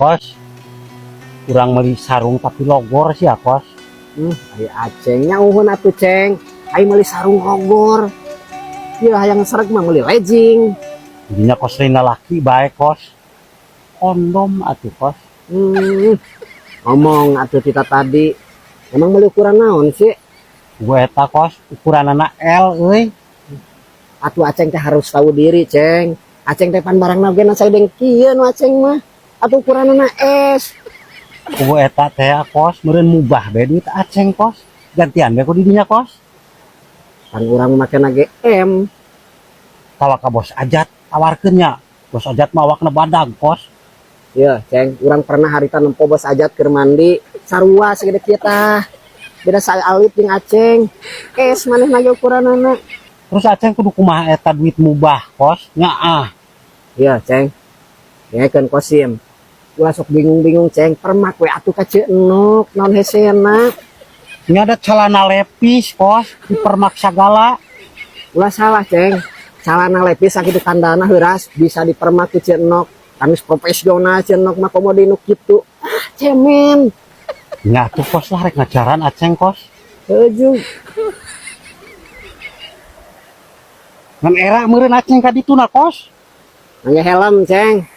Kos, kurang meuli sarung tapi logor sih ya, Kos. Ai Aceng nya uhun atuh, Ceng. Ai meuli sarung logor. Ieu hayang sreg mah meuli legging. Jadinya kos lain lalaki bae, Kos. Kondom atuh, Kos. Ngomong atuh kita tadi. Emang meuli ukuran naon sih? Gue eta, Kos, ukuranana L euy. Atuh Aceng teh harus tahu diri, Ceng. Aceng teh pan barangna ge na saeudeung kieu nu Aceng mah. Atuh ukuranana S. Gue eta teh ya, Kos, meureun mubah bae duit Aceng, Kos. Gantian bae ku di dinya, Kos. Pan urang make ge M. Tawa ka Bos Ajat, tawarkeun nya. Bos Ajat mah awakna badag, Kos. Ya, Ceng, urang pernah harita nempo Bos Ajat keur mandi, sarua segede kieu tah. Beda saalit jeung Aceng. S manehna ge ukuranana. Terus Aceng kudu kumaha eta duit mubah, Kos? Nyaah. Iya, Ceng. Ngekeun Kosim. Ulah sok bingung-bingung, Ceng. Permak we atuh ka Ceuk Enok, naon hesena. Ini ada celana Levi's, Kos, dipermak sagala. Ulah salah, Ceng. Calana Levi's sakitu kandana heuras bisa dipermak ku Ceuk Enok. Kan geus profesional Ceuk Enok mah komo di nu kitu. Ah, cemen. Nya tuh, Kos, lah rek ngajaran Aceng, Kos. Heujuh. Ngan era meureun Aceng ka dituna, Kos. Ngangge helm, Ceng.